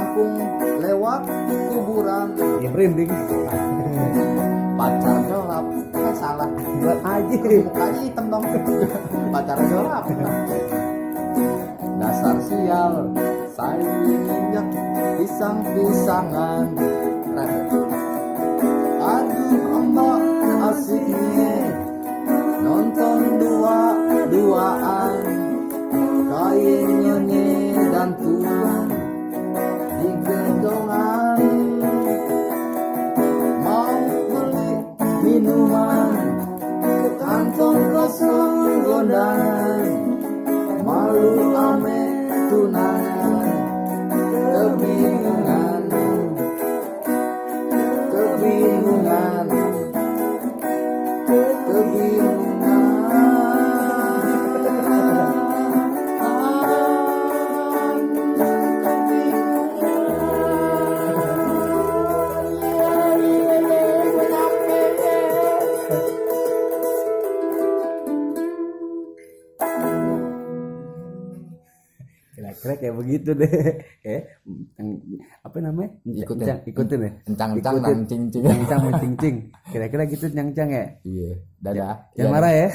kampung lewat kuburan. Ya merinding. Pacar gelap, salah. Buat aja. Mukanya hitam dong. Pacar gelap. Dasar sial, saya injak pisang-pisangan. Aduh emak asiknya nonton dua-duaan, kain nyonye dan tuan di gendongan. Mau beli minuman, kantong kosong gondangan, malu ame tunangan, kebingungan, kebingungan, Kira-kira kayak begitu deh. Apa namanya? Ikutin ya. Encang-encang dan cing-cing. Encang-encang mencing-cing. Kira-kira gitu, cang-cang ya. Iya, dadah. Jangan marah ya.